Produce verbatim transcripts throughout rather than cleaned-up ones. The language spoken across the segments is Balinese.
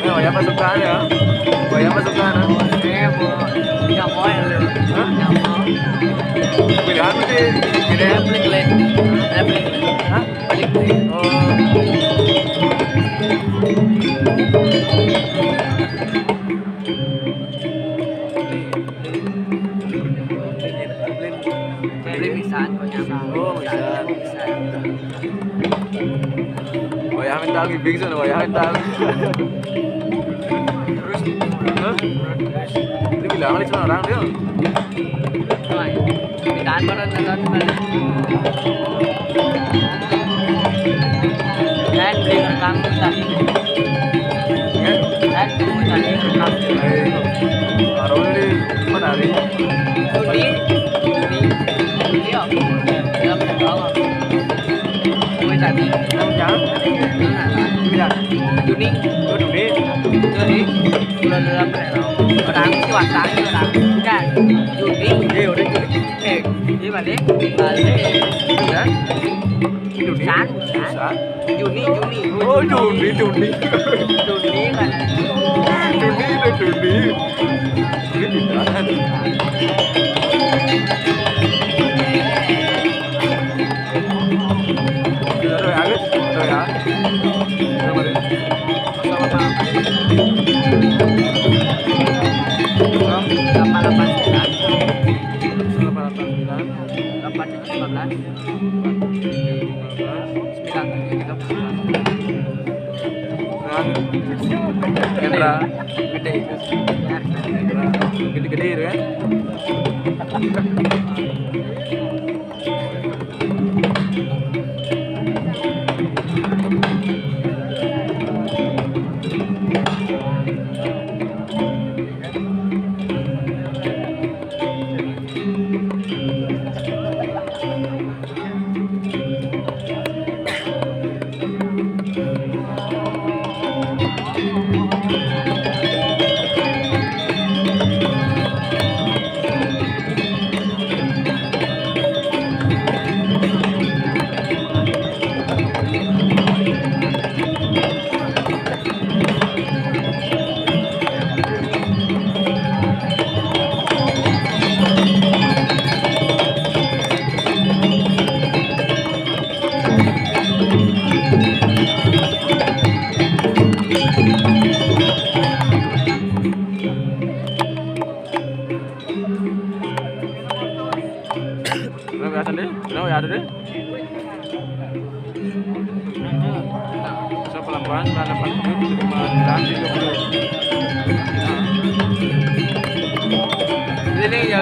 Ini wayah pasukan ya. Wayah pasukan ya. Iya, Bu. Iya, Bu. Hah? Iya, Bu. Pilihan sih. Pilihan. Balik, balik. Hah? Balik, balik. Oh. Beli misaan kok nyampe. Oh, misaan. Wayah mental ngibing sana, wayah mental. Terus, hah? Ini bilang lagi sama orang dia. Wah, mintaan baru nonton balik. Kan beli rekam tadi. Kan beli tadi rekam. Baru di mana hari? Di, di, di, iya. Dalam sekolah. Kue tadi. Yang? Iya. Juni. Oh, Juni. Juni. Bulan dalam. Orang sih watangnya orang. Kan. Juni. Iya, udah Juni. Eh, iya, balik. Balik. Iya. Juni. San, san. San. Juni, Juni. Oh, Juni, Juni. Juni, mana? Juni, itu Juni. Ini pindahan. Kita doa ya, guys. Doa ya. Doa, mari. Delapan delapan sembilan. Delapan delapan sembilan. Delapan tujuh lima belas. Sembilan tujuh gitu. Hendra. Gede itu. Hendra. Gede-gede itu kan.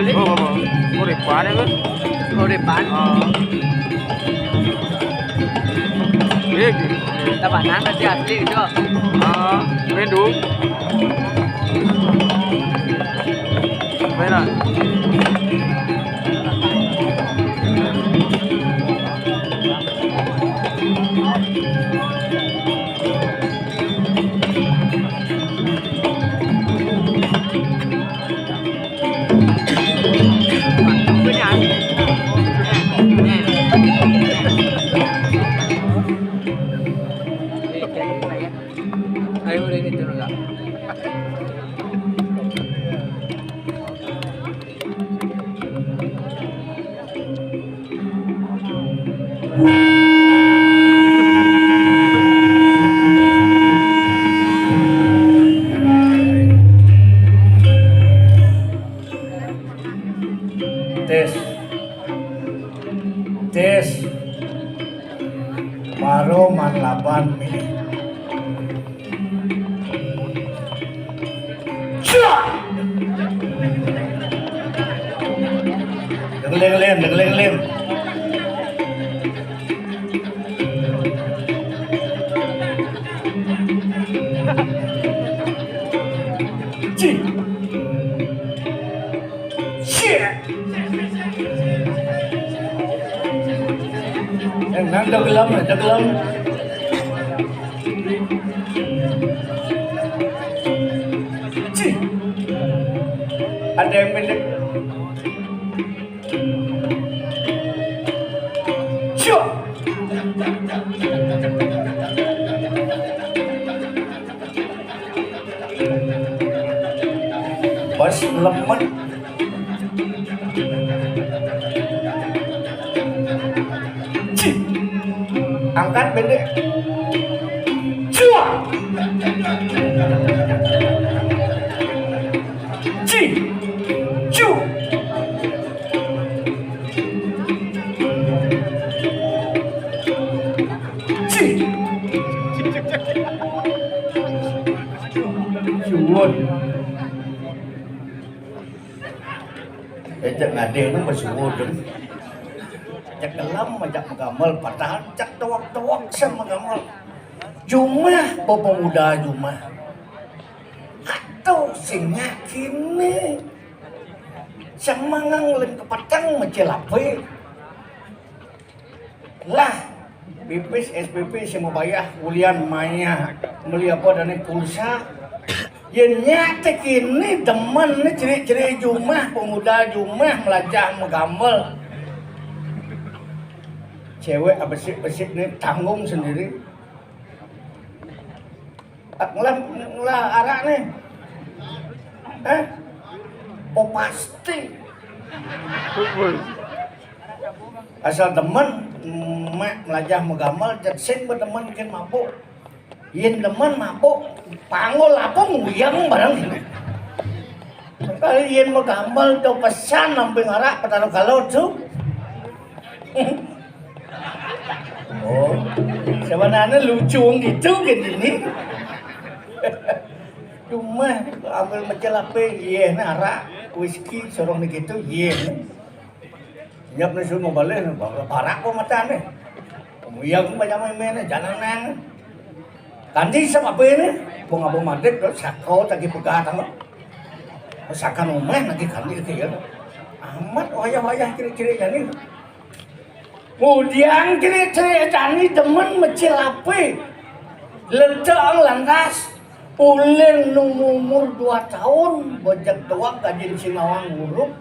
Oh, oh, oh. Uripan ya, Bos? Uripan. Oh. Iya, gitu. Tabanan masih asli gitu. Ah, mendung. Mana? Ayo, udah ini turun, Kak. Tes. Tes. Maro man laban mih. Cak! Degeling-geling, degeling-geling. Cih. Cih. Yang nang degelam, degelam. Cih. Ada yang pendek. Cih. Pas lemen. Cih. Angkat pendek. Cih. Cih. Cih. Cih. Suwun. Cek ngadéna mah suwun. Cek gelem ajak magamel, padahal cek tewek-tewek sing magamel. Jumah, pemuda jumah. Atuh sing nyakiné. Sing mangang lén kepeteng mecil apé. Lah, pipis S P P sing mabayah kulian mayah meli apa dané pulsa. Yén nyak té kéné demen né ciri-ciri jumah, pemuda jumah, melajah magamel. Cewek besik-besik né tanggung sendiri. Ngelah, ngelah arak né. Hah? Oh, pasti. Asal demen, mak melajah magamel, jeg sing bedemen kén mabuk. Yén demen mabuk, panggul apa nguyang bareng. Kali yén magamel to pesan namping arak petara kala to. Oh, sebenarnya lucu gitu gini. Cuma ambil mecel apa, iya, nah, arak, whisky, sorong gitu, iya. Nyap né suruh mau balik, barak kok matané. Iya, aku banyak main-main, jangan nang. Kanti sama apa ini? Bunga bunga madep, terus sakau tadi pegat, apa? Sakan umeh lagi kanti itu ya. Amat wayah-wayah ciri-ciri jani. Ngudiang ciri-ciri jani demen mecil apé. Lentang lantas ulin nu umur dua tahun, bojek doang kajin si nawang huruf.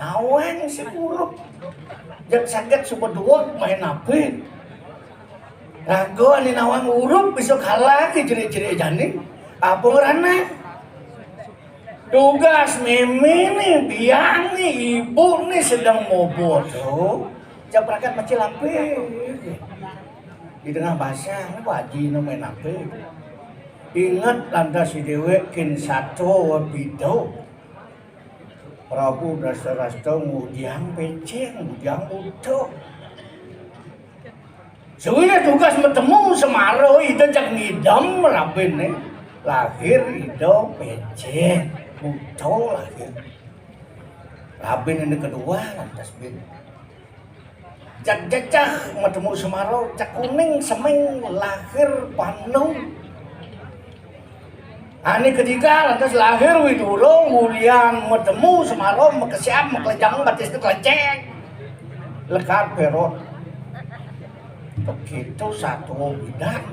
Nawang si huruf. Jeg saget suba doang main apé. Raga ané nawang huruf bisa kalah ke ciri-ciri jani. Apa ngerana? Tugas mémé né, biang né, ibu né sedang mobo to. Cak berangkat macil apé. Di tengah basah, né Pak Haji né main apé. Inget lantas si déwék kén sato wa pito. Prabu Dasarasta ngudiang pécéng, ngudiang buta. Suwina tugas matemu semara ida jak ngidem rabiné. Lahir ida pécéng, buta lahir. Rabin ané kedua, lantas bin. Jak jejeh matemu Semara, jak kuning semeng lahir Pandu. Ané ketiga, lantas lahir Widura, ulian matemu Semara, makesiab, makelejang, batis kelecek. Lekad perot. Begitu satu bidan.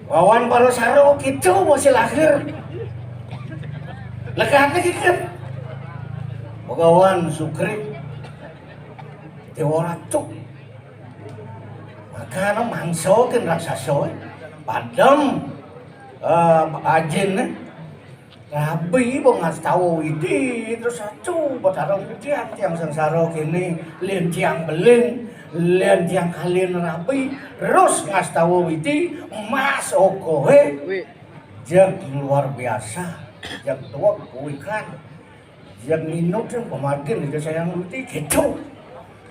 Wawan para saro kéto masih lahir. Lekadné kéto. Begawan Sukri. Déwa Ratu. Makana mangsa kén raksasa. Padem. Eh, ajin. Rabi bo ngastawa Widi, terus acu Betara ngudiang tiang sengsara kéné, lén tiang beling, lén tiang kalin rabi, terus ngastawa Widi, emas okohé, jeg luar biasa, jeg dueg kuikan, jeg minut sing pamargin Ida Sang Hyang Widi, kéto.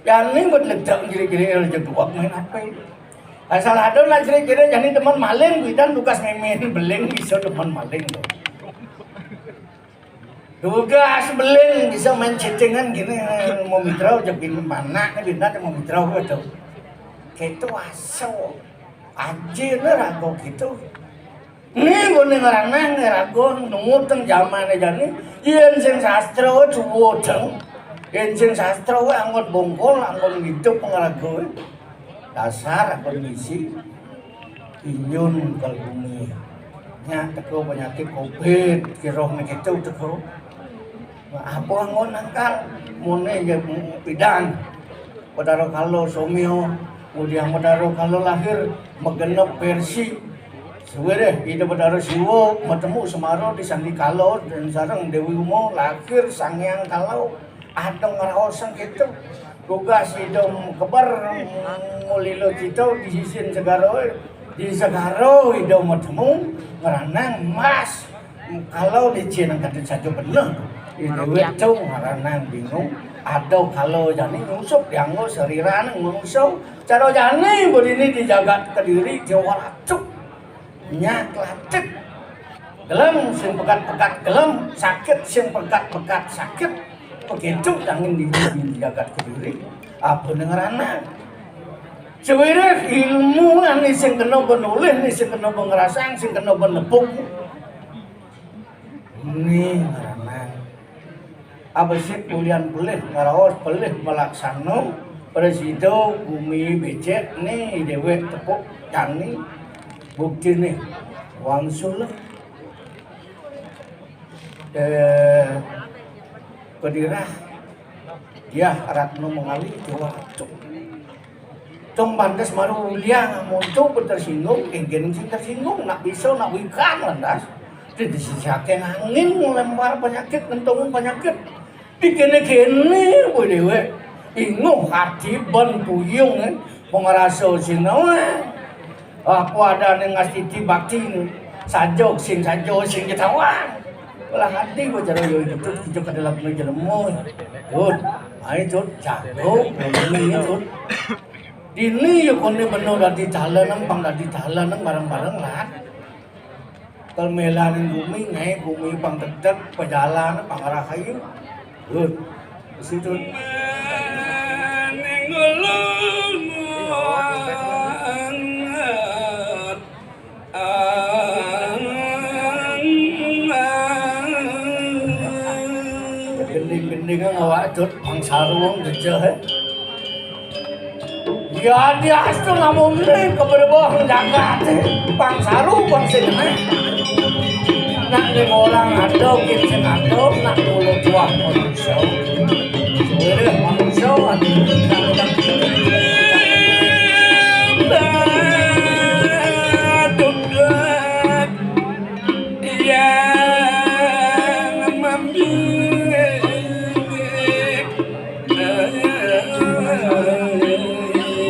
Jani buat ledek jerik-jerik jeg dueg main apa? Asal ada nak jerik-jerik jani demen maling, bidan tugas main beling bisa demen maling to. Tugas beling bisa main chattingan kéné, mau mitra aja bin mana nih, bidan mau mitra to. Kéto aso. Ajin raga kéto. Né nggone ngranang raga nunguteng jamané jani, yén sing sastra wé cuwudeng, yén sing sastra wé anggon bongkol, anggon ngidup pangraga wé. Dasar anggon ngisi inyun kal bumi. Nyak teka penyakit covid, kiroh né kéto teka. Apa anggon nangkal? Mone ya pidan. Betara Kala somya, ngudiang Betara Kala lahir, magenep versi. Suwirih Ida Betara Siwa matemu Semara di Sandikala dan sareng Déwi Uma, lahir Sang Hyang Kala. Ada ngraosang kéto. Tugas Ida keber mulila cita di sisin segara. Di segara Ida matemu ngranang emas. Kala licin angkat saja bener. Ini duit tu ngranang bingung. Ada kala jani nyusup dianggo serirané manusa. Cara jani bedini di jagat Kediri Jawa Ratu. Nyak latik. Gelem sing pegat-pegat gelem, sakit sing pegat-pegat sakit. Begitu tangin di, di, di jagat Kediri. Apa ngranang? Sewireh ilmu ané sing kena benulih, ané sing kena bengrasang, sing kena benepuk. Né ngranang. Abesik ulian pelih, ngaraos pelih, malaksana, prasida gumi becik, né déwék tepuk tangi, buktiné wangsul. Eh, kedirah, ya, Ratna Mangali, Jawa Ratu. Tong pantes maru uliang, amun tu tersinggung, kéngkén sing tersinggung, nak bisa, nak wikan, lantas. Dadi sisihake angin nglempar penyakit, ngentungin penyakit. Dikéné-kéné kowe dhéwék. Inguh ati ben puyung, eh, pangrasa sing nawang. Apa adané ngastiti bakti, saja sing saja sing ketawang. Lah ati kowe cara yo itu, itu kadang jelema. Tut, ayo Tut, jago, ngomong ini Tut. Dini ya koné beno dadi dalanem, pang dadi dalanem bareng-bareng lah. Kelmelaning gumi, ngaé gumi pang dedeg, pejalan, pang rahayu. Hut, situ. Gending-gending ngawak Tut, pang sarung gejeh. Ya, diastu namung ning keberebah jagaté, pang saru, pang sing keneh. Nak ning orang ada, kin sing ada, nak mulut tuah manusia. Boleh manusia,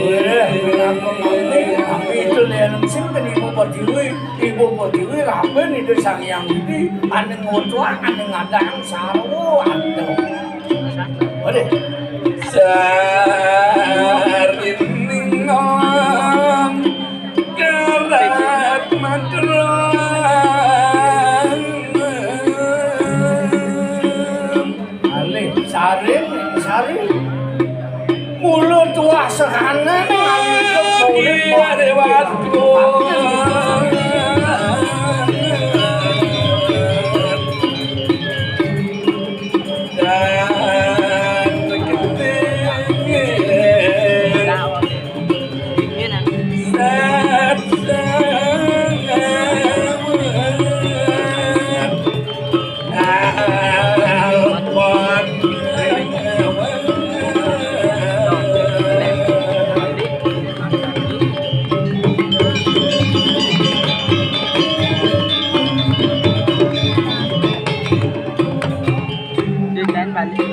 Wéh, kenapa mangké? Tapi itu lian sing kan Ibu Pertiwi, Ibu Pertiwi raben itu Sang Hyang Widi, ané ngotuak, ané ngadang sarwa, aduh. Waduh. Sarining om kerat madra. Sehana ning anu itu, iya, Dewa Agung. Dan Dia lain balik.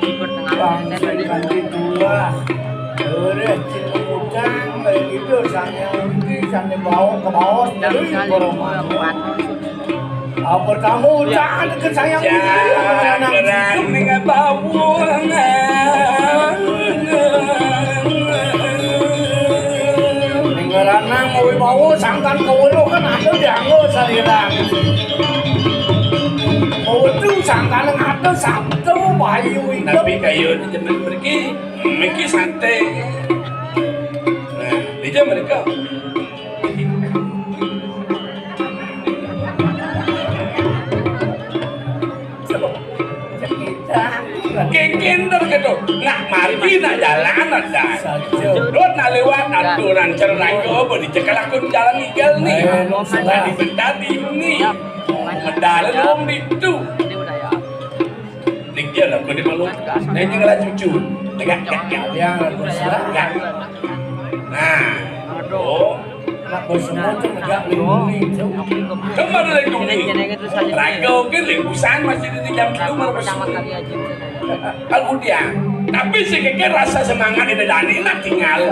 Di pertengahan, lain balik. Kanti dua. Urus cing utang, kayak gitu, sangnya undi, sangnya bawa ke bawah, terus sekali, korong dua, empat. Apa kamu utang ke saya undi, anak? Jangan dengan bawah. Ning ranang mau bawa sangkan ke ulu kan ada dianggo saliran. Mau itu sangkan ada satu bayu itu. Tapi kayu di jaman pergi, miki santai. Nah, di jaman mereka. Kengken terkedo. Nak mari nak jalan ada. Dot nak lewat aturan cerai ko boleh cekal aku jalan igal ni. Tadi tadi ni. Medal long ditu. Ning dia lah kau di malu. Ning dia lah cucu. Tegak tegak. Yang aku sudah. Nah. Oh. Nak bos semua tu tegak lindungi. Cuma ada lindungi. Raga ke lembusan masih di jam itu baru masuk. Aku dia. Tapi si keke rasa semangat di dani nak tinggal.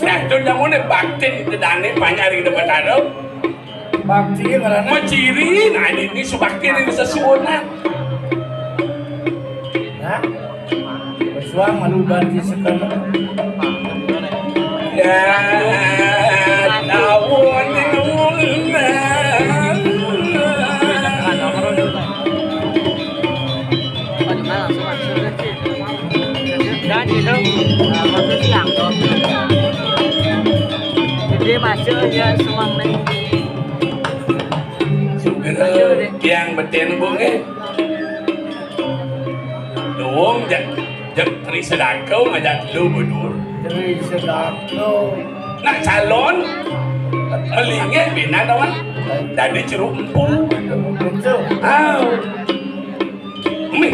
Nah, tu jamu ni bakti di dani banyak hari depan ada. Bakti ngaranna. Menciri, nah ini, ini subakti ini sesuunan. Nah, pesuang malu ganti sekali. Ya, tahun ini. Dan itu, eh, waktu siang tuh. Jadi masuk ya semang nih. Sugera tiang beten bung eh. Duung jak jak Tri Sedako ngajak lu bedur. Tri Sedako. Nak calon melingin bina kawan. Jadi ceruk empu. Betul. Ah. Mih.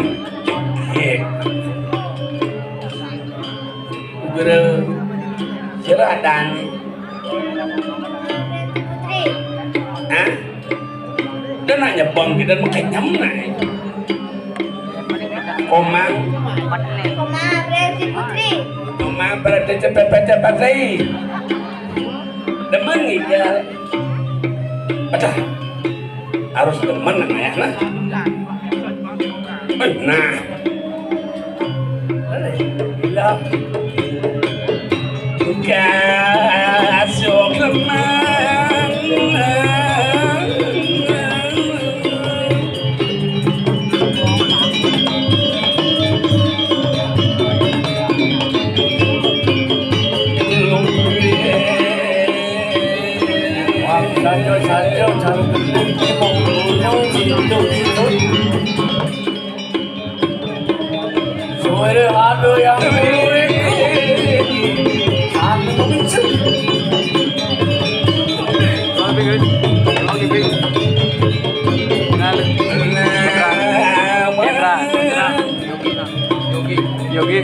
Iya. Guru, sira adan. Hah? Dia nanya bang kita mau kenyam nai. Komang. Komang berarti putri. Komang berarti cepat cepat cepat lagi. Demen nih ya. Pecah. Harus demen nang ayah nah. Eh, nah. Bilang. Kasuk lemah. Saja-saja cara penting mau gunung itu. Suara ada yang murid. Satu pemicu. Yogi, Yogi.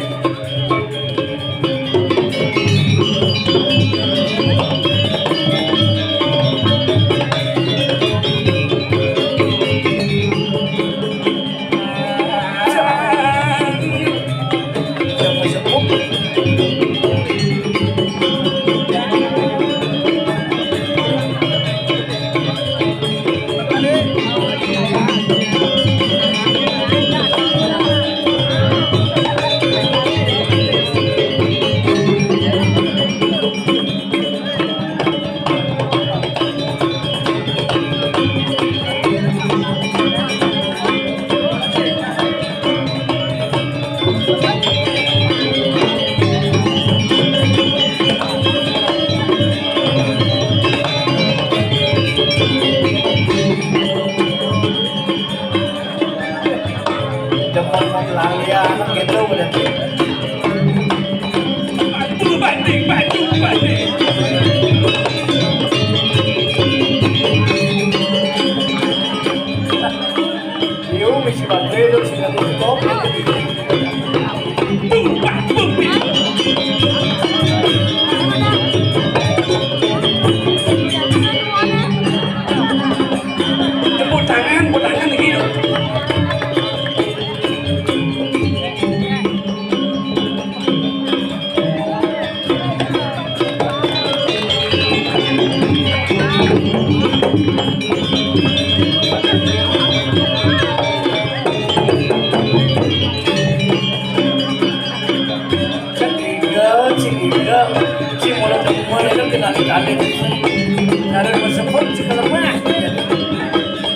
Kelemah.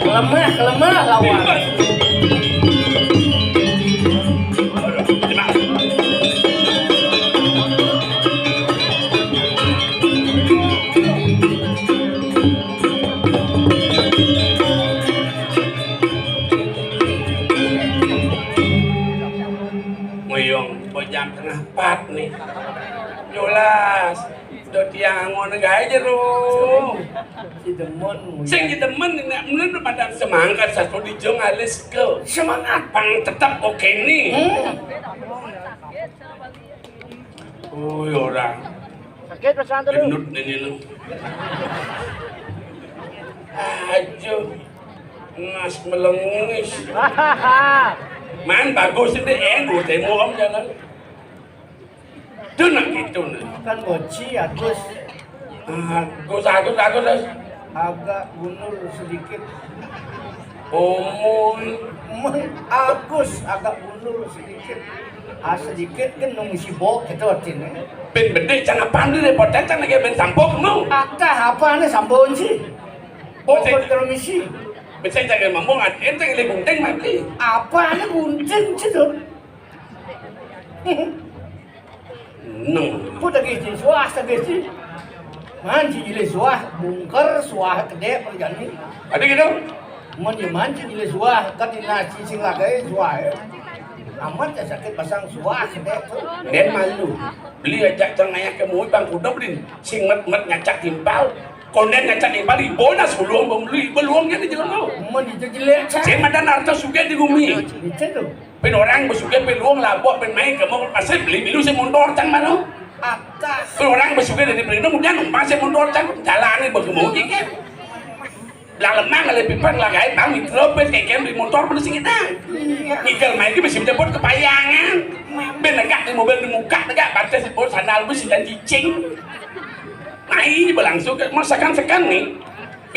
Kelemah, kelemah lawan. Ngoyong, jam tengah empat nih. Jelas. Do tiang angon gaé jero. Si demen. Sing si demen nek menen padang semangkat satu di jong alis ke. Semangat. Pang tetep oke nih. Hmm. Oh, ya orang. Sakit perasaan tuh. Gendut nih, nih, lu. Aja. Ngas melengis. Man bagus ini, eh, gue temu om jalan. Tuh, nah, gitu, nah. Kan boci, Agus. Agus, Agus, Agus, Agus. Agak gundul sedikit. Omong. Men, Agus, agak gundul sedikit. Ah, sedikit kan nung isi bok gitu artinya. Ben bede, can apaan tuh, deh, potentan lagi ben sampok, mau. Atah, apa nih sampoan sih? Bok. Bisa, buat kalau misi. Bisa jaga mampu, ngat-, enteng, lagi gunting mati. Apa nih gunting sih tuh? Neng. Ku tagih ci suah, tagih ci. Man ci jilih suah, bungker suah kedé perjani. Ada gitu? Mun ya man ci jilih suah, kat dina ci sing lagai suah, ya. Amat ya sakit pasang suah kedé tu. Den malu. Beli ajak cang ayah ke muit bang kuda beli. Sing met-met ngacak timpal. Konden ngacak timpal di bonas beluang beli beluang jadi jelema. Mun itu jelek, Cang. Sing madan harta sugih di bumi. Itu tu. Pin orang besugih, pin luang labok, pin main kemo, pasti beli milu sing mondor cang mano. Atas. Pin orang besugih dari beli kemudian numpang sing mondor cang, jalani berkemo gigit. Belang lemang, kali pipan, belang gaib, bang, mikro, pin kekem, beli motor, beli sing kita. Iya. Ngigel main ke besi jemput kepayangan. Pin negak di mobil, di muka, negak, batas, sandal, besi dan cicing. Nah, ini berlangsung ke, masakan sekan nih.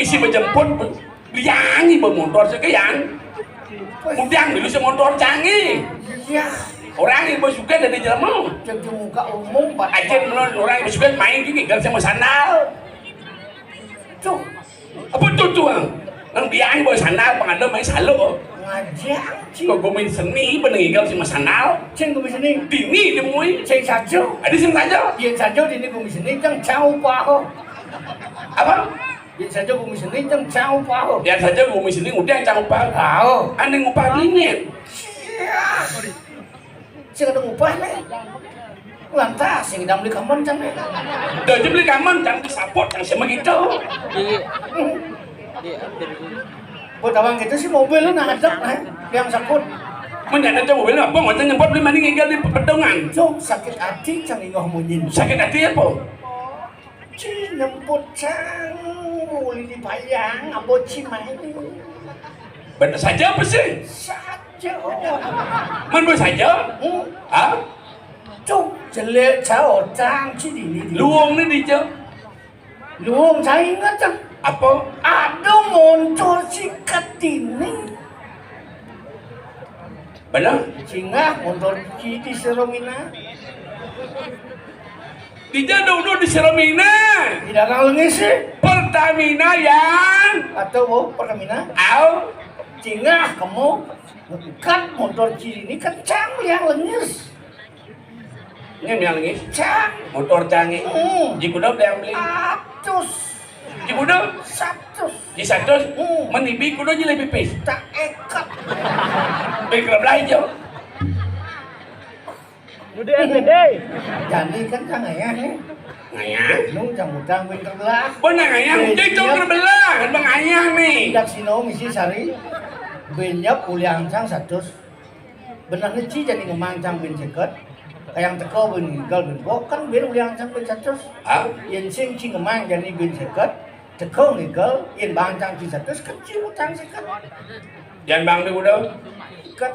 Isi berjemput, Liangi bawa motor sekian. Mudiang dulu si motor canggih. Iya. Orang ibu juga dari jelema. Jadi muka umum, Pak. Aja menurut orang ibu juga main gini, gak sama sandal. Tuh. Apa tuh, tuh, ah? Nang biang bawa sandal, pengada main saluk. Ngajak, Cing. Kok gomin seni, bener igal sama sandal. Cing, gomin seni. Dini, demui. Cing saja. Ada sing saja. Iya saja, dini gomin seni, cang cau paho. Apa? Biar saja gumi seni cang cang upah. Biar saja gumi seni udah cang upah. Tahu. Ane ngupah dingin. Sing ada ngupah nih. Lantas sing ngidam beli kamen cang nih. Dah aja beli kamen cang disapot cang sama gitu. Iya. Iya, hampir. Buat abang gitu sih mobil lu nah hadap nah, yang sakut. Mendadak aja mobil apa? Nggak nyempot beli mending tinggal di pedongan. Cok sakit hati cang ingoh munyin. Sakit hati apa? Ci nyemput cang, uli dipayang, abo ci main. Bener saja apa sih? Saja. Man bener saja? Hmm? Hah? Cuk, jelek cao cang ci dini. Luung ni di cang. Luung cang ingat cang. Apa? Aduh, montor sikat dini. Bener? Singah montor ci di Seromina. Di jadong nu di Seromina. Di dagang lengis sih. Pertamina yang. Atau oh, Pertamina? Au. Singah kamu. Kan montor ci ini kencang yang lengis. Ini yang lengis. Cang. Motor canggih. Hmm. Jikudo yang beli. Atus. Jikudo. Satus. Di satus. Hmm. Menibi kudo aja lebih pipis. Tak ekat. Baik lah belanja. Udah, udah. Jani kan cang ayah nih. Ngayah. Nung cang utang ben terbelah. Benar ngayah, udah cang terbelah, kan bang ayah nih. Dak sino misi sari. Benyap uliang cang satus. Benar ni ci jani ngemang cang ben seket. Kayang teko ben ngigal ben bok kan ben uliang cang ben satus. Hah? Yen sing ci ngemang jani ben seket. Teko ngigal, yen bang cang ci satus kan ci utang seket. Yen bang di udah. Seket.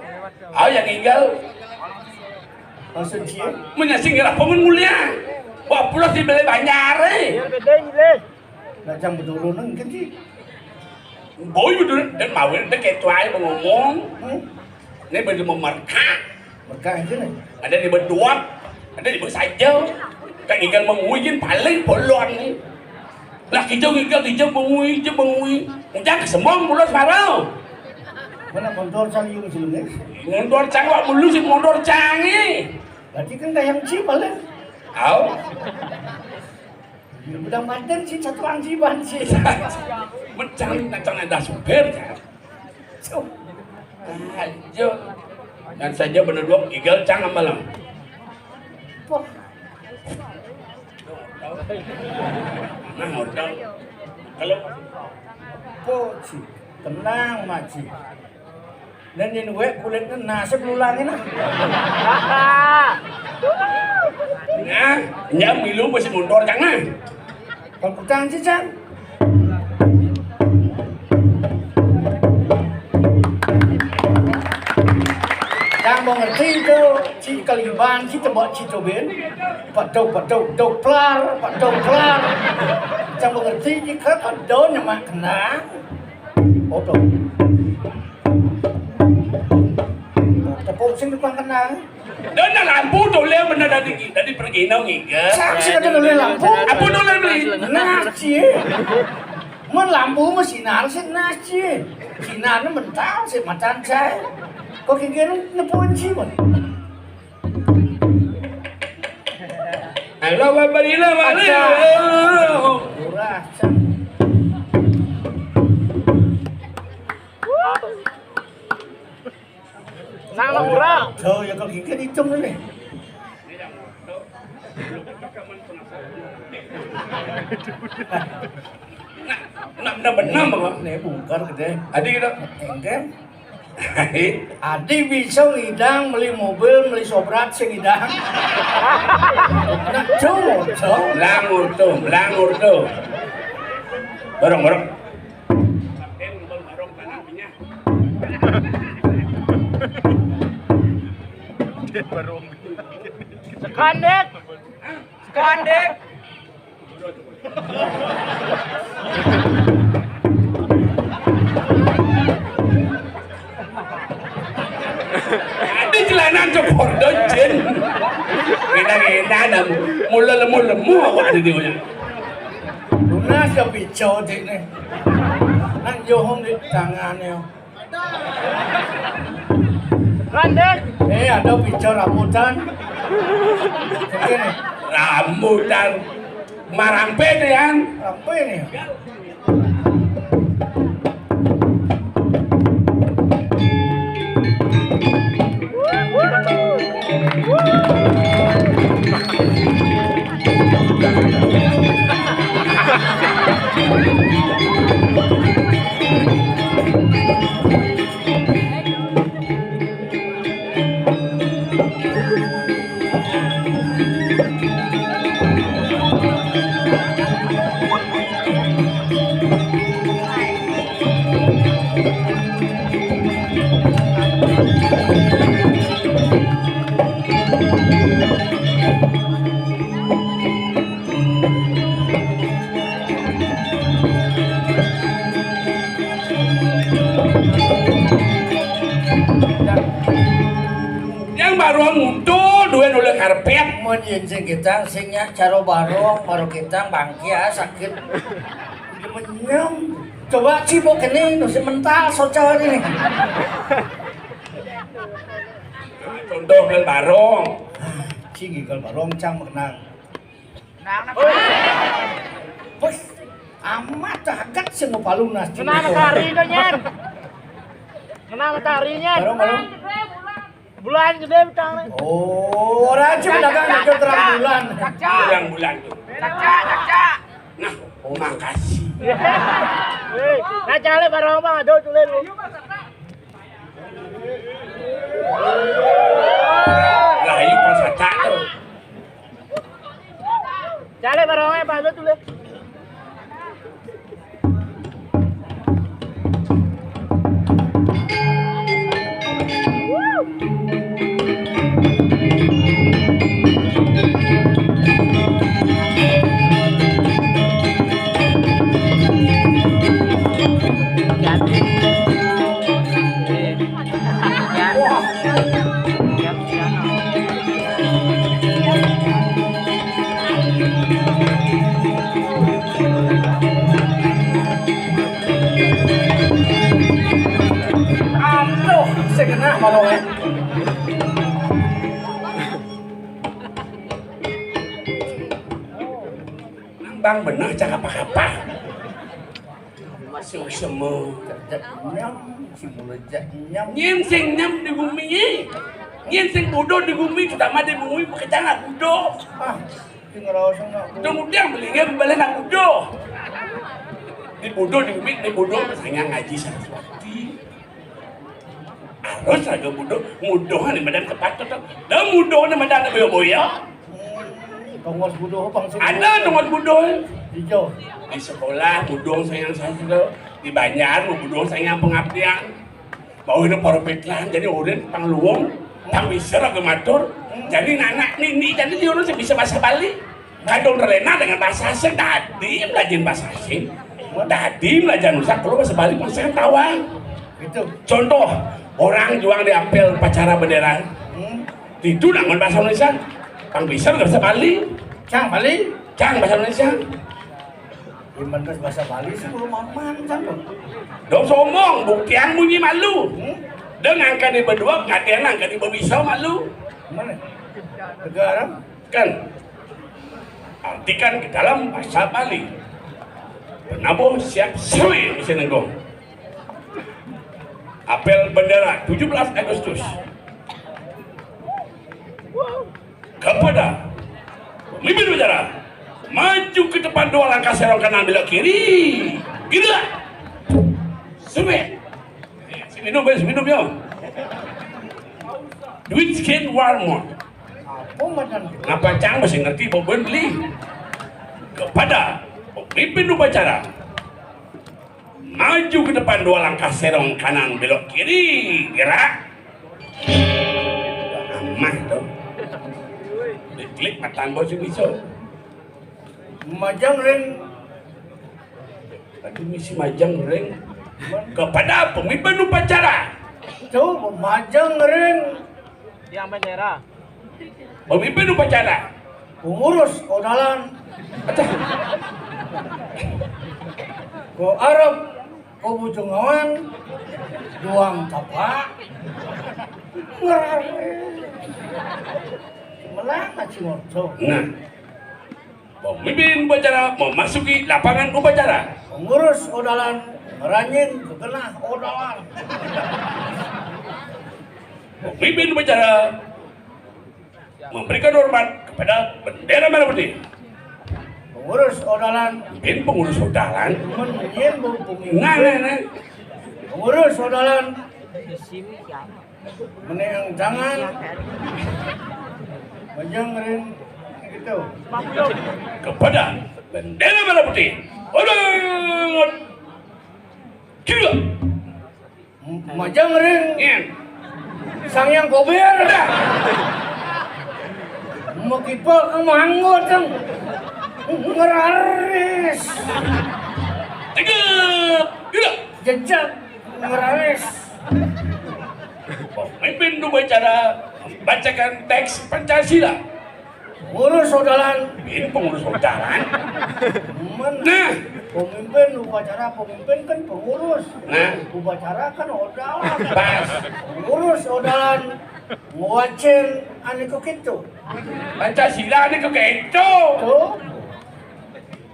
Ah, yang ngigal. Maksud ci? Menyasing ngira pengen mulia. Wah, pulas dibeli banjar eh. Iya, beda ini. Lah cang beturunan kan ci. Boy betul dan mawin dek ketuai ngomong. Hmm? Ini baju memerka. Merka aja nih. Ada di berduat, ada di bersaja. Kan ikan menguyin paling polon nih. Lah, kija ngigel, kija bengui, kija bengui. Encang kesembung mula semara. Mana montor cang yung silungnya? Montor cang wak mulu sing montor cange. Berarti kan kayak ci paling. Au. Ya, udah manten sih, satu anjiban sih. Mencang, mencang ada supir, ya. Ayo. Kan saja bener dua, igel cang amalang. Wah. Nah, modal. Kalau Poci, tenang, Maci. Dan yang wek kulitnya nasib lulangin ah. Nah, nyam milu masih mundur cang ah. Kalau kutang sih, Cang. Cang mau ngerti itu, ci kaliban, ci tebak, ci tobin. Pak dok, pak dok, dok plar, pak dok plar. Cang mau ngerti, ci kaliban, nyemak kena. Oh, dok. Tepung sing tukang kena. Dah nak lampu toleh bener tadi, tadi pergi nang ngiga. Siapa sih kata toleh lampu? Apa toleh beli? Nah, ci. Mun lampu mah sinar sih, nah, ci. Sinar ni mental sih matan saya. Kok kira nepuin sih, mun? Halo, Bapak Ina, Bang. Ada. Murah, Cang. Nang, nang murah. Jauh ya, kalau gigit hitung ini. Nak, nak benar, Bang. Nih, bungkar gede. Adi kita. Engken. Adi bisa ngidang, beli mobil, beli sobrat sing ngidang. Nak jauh, jauh. Langur tuh, langur tuh. Bareng, bareng. Sekandek. Sekandek. Adi jalanan ke Bordo, Jin. Ngena-ngena dah. Mula lemu-lemu aku ada di mana. Lunas ya pico dik nih. Nang johong di tangannya. Randek. Eh, ada pico rambutan. Oke nih. Rambutan. Marampe nih, Yan. Rampe nih. Yang baru muncul duwe oleh karpet. Mun yen sing kita sing nyak cara barong, baru kita bangkia sakit. Menyem. Coba cibok kene, nu si mental socal ini. Contoh kan barong. Ah, ci gigal barong cang menang. Wes, amat dah agak sing mau palu nas. Kenapa tari itu, Nyen? Kenapa tari, Nyen? Barong, barong. Bulan gede utang nih. Oh, orang aja pedagang aja terang bulan. Terang bulan tuh. Nah, oh, makasih. Hei, nah, cale barong, Bang, aduh, tulen lu. Lah, ini pas acak tuh. Cale barongnya, Pak, lu tuh, Le. Kena balong, eh. Nang bang bener cakap apa-apa. Masih semu. Nyam, si mulut jak nyam. Nyén sing nyam di bumi. Nyén sing bodoh di bumi, terutama di bumi, pekerjaan bodoh. Ah, sing ngerasa nak bodoh. Kemudian belinya balik nak bodoh. Di bodoh di bumi, di bodoh misalnya ngaji Saraswati. Harus ada bodoh, bodoh ni madan kepatut. Dah bodoh ni madan boya-boya. Tongos buduh bang sini. Ada tongos buduh. Ijo. Di sekolah buduh sayang saya, di banjar buduh sayang pengabdian. Bau ini para petlan, jadi orang pangluwung, pang bisa lagi matur. Jadi anak nini, jadi dia orang bisa bahasa Bali. Kadung terlena dengan bahasa asing, tadi belajar bahasa asing. Tadi belajar nusa kalau bahasa Bali pasti kan tawang. Itu. Contoh, orang juang di apel upacara bendera. Hmm. Itu nak bahasa Indonesia. Pang bisa bahasa Bali. Cang Bali. Cang bahasa Indonesia. Iman terus bahasa Bali sih belum aman, cang. Dong sombong, buktian bunyi malu. Hmm? Dengan angka di berdua, ngatian angka di berbisa malu. Mana? Negara? Kan? Artikan ke dalam bahasa Bali. Penabuh siap sewi bisa nenggong. Apel bendera tujuh belas Agustus. Kepada pemimpin upacara, maju ke depan dua langkah, serong kanan belok kiri. Gila. Suwe. Si minum, wes minum yo. Duit skin warmo. Ngapa cang masih ngerti bobon beli? Kepada pemimpin upacara, maju ke depan dua langkah, serong kanan belok kiri, gerak. Amah tuh. Diklik matan bos iso. Majang ring. Aduh, misi majang ring. Kepada pemimpin upacara. Tuh, majang ring. Yang bendera. Pemimpin upacara. Pengurus odalan. Ko Arab, ko Bujungawan, duang tapak. Ngerare. Melaka cingorto. Nah. Pemimpin upacara memasuki lapangan upacara. Pengurus odalan meranjing ke genah odalan. Pemimpin upacara memberikan hormat kepada bendera merah putih. Pengurus odalan. Bin pengurus odalan. Nah, nah, nah. Pengurus odalan. Meneang tangan. Majang ring gitu. Kepada bendera merah putih. Udah. Gila. Majang ring. Iya. Sang yang kober. Udah. Mekipel kemanggut, Kang. Ngeraris. Tegap. Gila. Jejak. Ngeraris. Pemimpin upacara membacakan teks Pancasila. Pengurus odalan. Ini pengurus odalan. Nah. Pemimpin upacara, pemimpin kan pengurus. Nah. Upacara kan odalan. Pas. Pengurus odalan ngwacén ané kéto. Pancasila ané kéto. Tuh.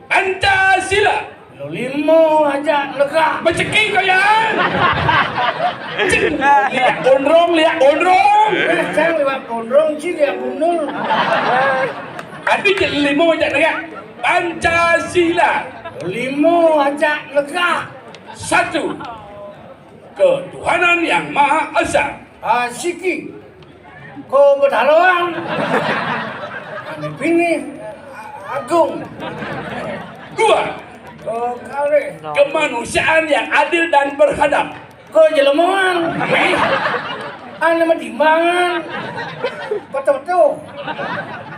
Pancasila. Lolimo aja lega. Beceking kaya. Cing, liak gondrong, liak gondrong. Eh, cang liwat gondrong, cing liak gundul. Adi cing limo aja lega. Pancasila. Limo aja lega. Satu. Ketuhanan Yang Maha Esa. Ah, siki. Ko Betaloan. Anu pini agung. Dua. Ko kalih. Kemanusiaan yang adil dan beradab. Ko jelemaan. Anu mah timbangan. Betul-betul.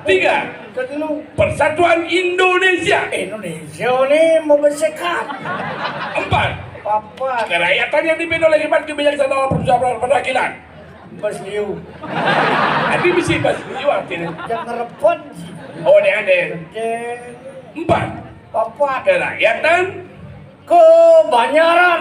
Tiga. Kedua. Persatuan Indonesia. Indonesia ini mau bersekat. Empat. Papat. Kerakyatan yang dipimpin oleh hebat kebijaksanaan perjuangan perwakilan. Bas liu. Tapi bisa bas liu artinya. Yang ngerepot. Oh, deh, deh. Deh. Empat. Papat. Kerakyatan. Kebanyaran.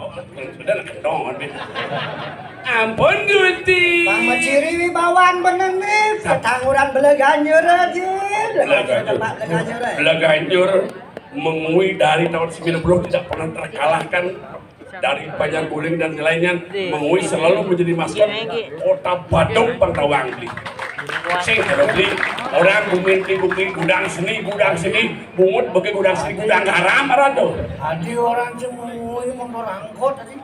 Oh, sudah lah, kendong, Bang. Ampun, Gusti. Bang Maciri wibawan bener nih. Sap- Ketangguran bela ganjur aja. Bela ganjur. Tempat bela ganjur, eh. Bela ganjur. Mengwi dari tahun sembilan puluh tidak pernah terkalahkan dari Panjang Guling dan lainnya. Mengwi selalu menjadi maskot kota Badung, Bang Tawang. Sing kalau beli orang bumi bumi gudang seni, gudang seni, bungut bagi gudang seni, gudang garam, ada tuh. Tadi orang cemui motor angkot tadi.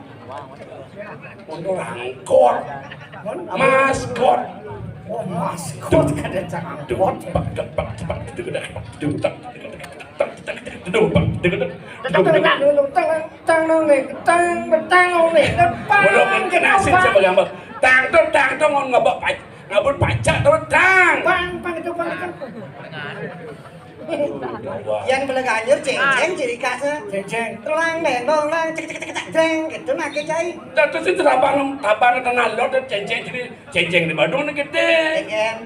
Motor angkot. Maskot. Oh, maskot, kada cang angkot. Tang nong nih, tang, tang nong nih, tang, belum kena sih, coba gambar. Tang tuh, tang tuh, mau ngebak pac-, ngabut pacak tuh, tang. Pang, pang itu, pang itu. Yang bela ganjur, ceng, ceng, ciri khasnya. Ceng, ceng. Telang, deng, dong, lang, cek, cek, cek, cek, deng, gitu, nah, kecai. Terus itu abang, abang kenal lo, tuh, ceng, ceng, jadi ceng, ceng di Badung nih, gede. Ceng, ceng.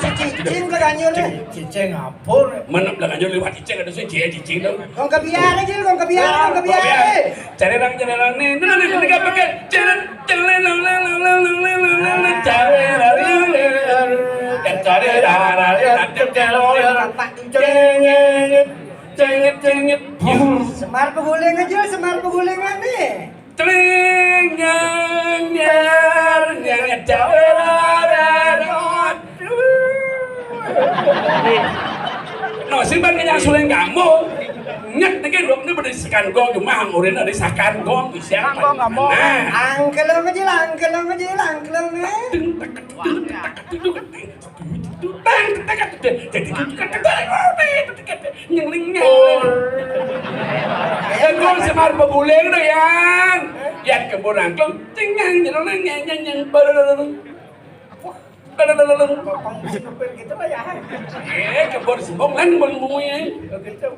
Cicing ke ganjur nih. Cicing apa? Mana belah ganjur lewat cicing ada sih, cicing, cicing dong. Kong kebiar aja, kong kebiar, kong kebiar. Cari orang, cari orang nih. Nah, nih, ini apa kan? Cari, cari orang, cari orang, cari orang, cari orang. Cari orang. Cengit, cengit. Semar peguling aja, semar pegulingan nih. Tling, nyang, nyar, nyang, nyar, nyar, nyar. No, simpan kenyang suling kamu. Nyek niki ndok ini beri sekan gong, cuma angkurin dari sakan gong, bisa. Sakan gong kamu. Nah. Angkelong aja lah, angkelong aja lah, angkelong, eh. Ding, tak, ding, tak, ding, tak. Tang, tang, tang, tang, jadi gitu kan, tang, tang, tang, tang, nyengling, nyengling. Engko semar peguling to, Yan. Yan kebon angklung, cing, nyang, nyelong, nyang, nyang, nyang, nyang, bareng. Bareng. Popang sing kepil gitu lah ya. Eh, kebon sembong lan bang bungui. Begitu.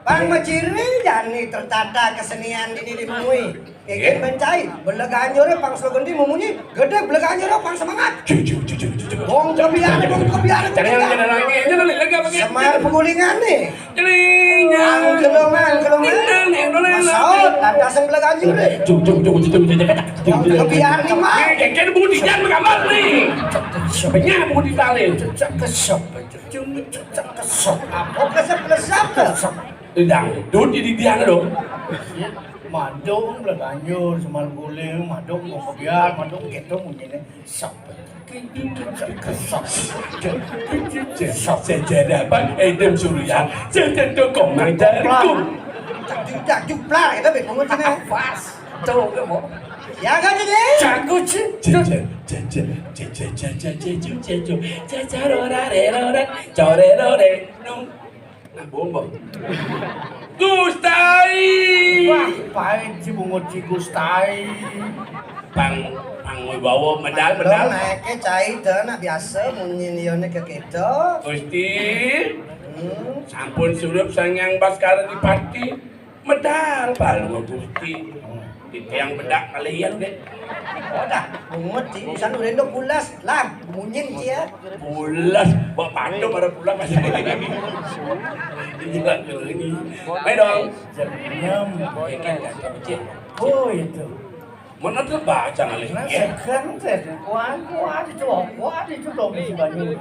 Bang Majiri, jani tertata kesenian ini di Mui. Kengken bencai, bela ganjur pang slogan di mumunyi, gede bela ganjur pang semangat. Gong kebiar, gong kebiar. Cari yang ada lagi, ini lagi, lagi apa, Ki? Semar pegulingan nih. Celinya. Angkelong, angkelong, eh. Masaut, lantasan bela ganjur deh. Cung, cung, cung, cung, cung, cung, cung. Gong kebiar nih, Mak. Eh, kengken bunyi jangan menggambar nih. Benyah bunyi tali. Cek kesep, cek kesep. Apa kesep, kesep, kesep? Dangdut jadi dia dong. Madung lah ganjur, semar guling, madung mau kebiar, madung gitu bunyinya. Sep. Sep. Sejarah Bang Edem Surya, sejarah komang jagung. Tidak juplar, itu bingung sini. Pas. Tuh, kamu. Ya kan, ini? Jago, Ci. Jejer, jejer, jejer, jejer, jejer, jejer. Jejer, ora, re, ora, core, ore, nung. Nah, bombong. Gustai. Wah, pahit si bungut si Gustai. Pang, pang wibawa medal, medal. Naiknya cai tuh, nak biasa munyi lione ke kita. Gusti. Hmm. Sampun surup Sang Hyang Baskara Dipati. Medal balu Gusti. Titiang bedak kalian deh. Udah, bungut sih. San udah pulas, lah, munyin sih ya. Pulas, bawa patung ada pulas masih ada lagi. Ini juga lagi. Ayo dong. Senyum. Ikan kata kecil. Oh, itu. Mana tuh baca ngalih? Nah, ya. Sekarang teh, wah, wah, itu, wah, itu dong, si Banyu.